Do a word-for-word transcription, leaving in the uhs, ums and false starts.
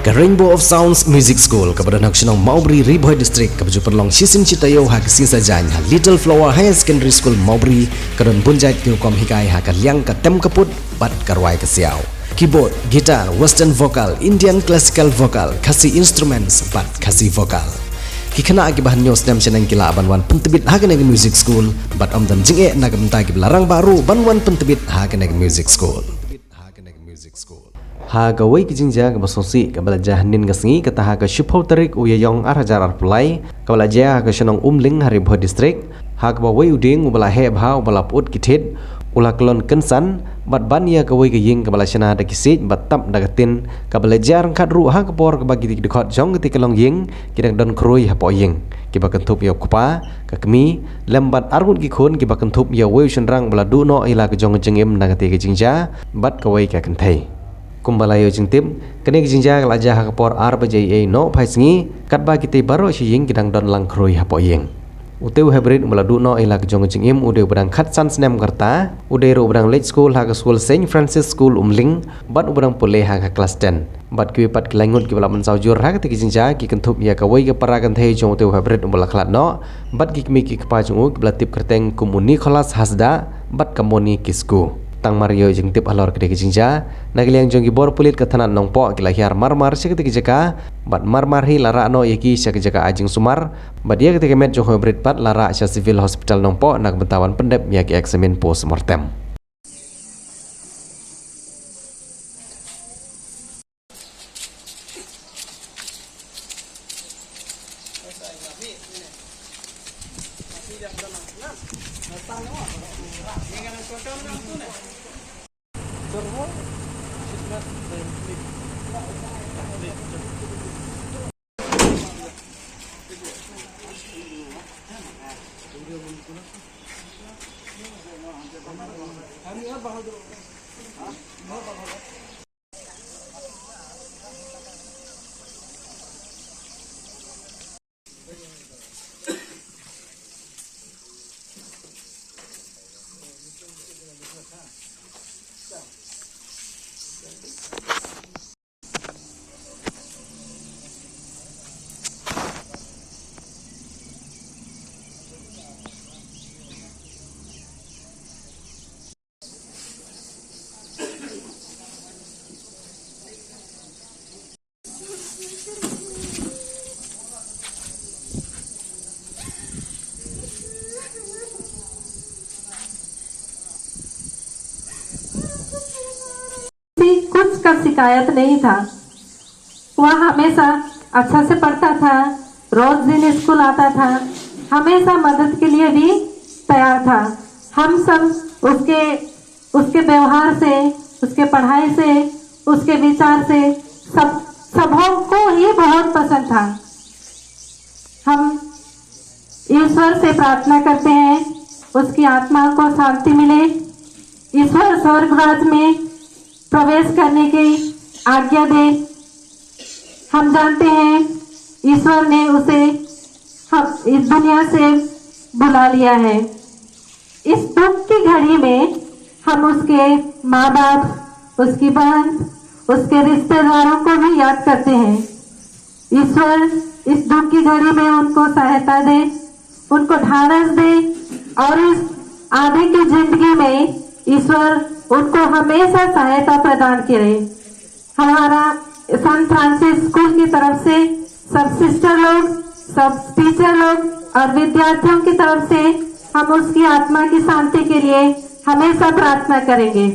Ka Rainbow of Sounds Music School, kaba don ha ka shnong Mawbri, Ri Bhoi District, kaba ju pynlong shisien shi taïew ha ka sngi Saitjaiñ ha Little Flower Higher Secondary School Mawbri, ka don bun jait ki rukom hikai ha ka liang ka tem ka put bad ka rwai ka siaw. Keyboard, guitar, western vocal, Indian classical vocal, Khasi instruments bad Khasi vocal. Ki khynnah kiba hynñiew snem shaneng ki lah ban wan pyntbit ha kane ka music school bad ym don jingeh na ka bynta kiba la rangbah ruh ban wan pyntbit ha kane ka music school. Ha kawei ka jingjia kaba sngewsih kaba la jia hynnin ka sngi, kata ha ka shiphew tarik u Ïaïong ar hajar arphew lai, kaba la jia ha ka shnong Umling ha Ri Bhoi District, ha kaba wei u dieng uba la heh bha, uba la pyut ki thied, u la kyllon kynsan bad ban ïa kawei ka ïing kaba la shna da ki siej bad tap da ka tin, kaba la jia ryngkat ruh ha ka por kaba kitei ki dkhot jong kitei ki longïing ki dang don khrui hapoh ïing, kiba kynthup ïa u kpa, ka kmie, lem bad arngut ki khun, kiba kynthup ïa uwei u shynrang ba la duh noh ïa la ka jong ka jingim na katei ka jingjia bad kawei ka kynthei. Kumba la ïoh jingtip, kane ka jingjia ka la jia ha ka por ar baje eiei noh phai sngi, katba kitei baroh shi ïing ki dang don lang khrui hapoh ïing. Utei u hynriew uba la duh noh ïa la ka jong ka jingim u dei uba dang khatsan snem ka rta, u dei ruh uba dang leit skul ha ka skul Saint Francis School Umling bad uba dang pule ha ka klas ten. Bad kiwei pat ki laingut kiba la mynsaw jur ha katei ka jingjia ki kynthup ïa kawei ka para kynthei jong utei u hynriew uba la khlad noh bad ki kmie ki kpa jong u kiba la tip kyrteng kum u Nicholas Hasda bad ka Moni Kisku. Tang mar ïoh jingtip halor katei ka jingjia, na ka liang jong ki bor pulit ka thanat Nongpoh ki la hiar marmar sha katei ka jaka bad marmar hi la rah noh ïa ki sha ka jaka ai jingsumar bad ïa katei ka met jong u hynriew pat la rah sha Civil Hospital Nongpoh na ka bynta ban pyndep ïa ki eksamin postmortem. कुछ का शिकायत नहीं था। वह हमेशा अच्छा से पढ़ता था, रोज दिन स्कूल आता था, हमेशा मदद के लिए भी तैयार था। हम सब उसके, उसके व्यवहार से, उसके पढ़ाई से, उसके विचार से सब, सबों को ही बहुत पसंद था। हम ईश्वर से प्रार्थना करते हैं, उसकी आत्मा को शांति मिले, ईश्वर स्वर्ग राज में प्रवेश करने की आज्ञा दे। हम जानते हैं, ईश्वर ने उसे हम इस दुनिया से बुला लिया है। इस दुख की घड़ी में हम उसके माँ बाप, उसकी बहन, उसके रिश्तेदारों को भी याद करते हैं। ईश्वर इस दुख की घड़ी में उनको सहायता दे, उनको ढाढ़स दे और इस आगे की जिंदगी में ईश्वर उनको हमेशा सहायता प्रदान करे। हमारा सेंट फ्रांसिस स्कूल की तरफ से सब सिस्टर लोग, सब टीचर लोग और विद्यार्थियों की तरफ से हम उसकी आत्मा की शांति के लिए हमेशा प्रार्थना करेंगे।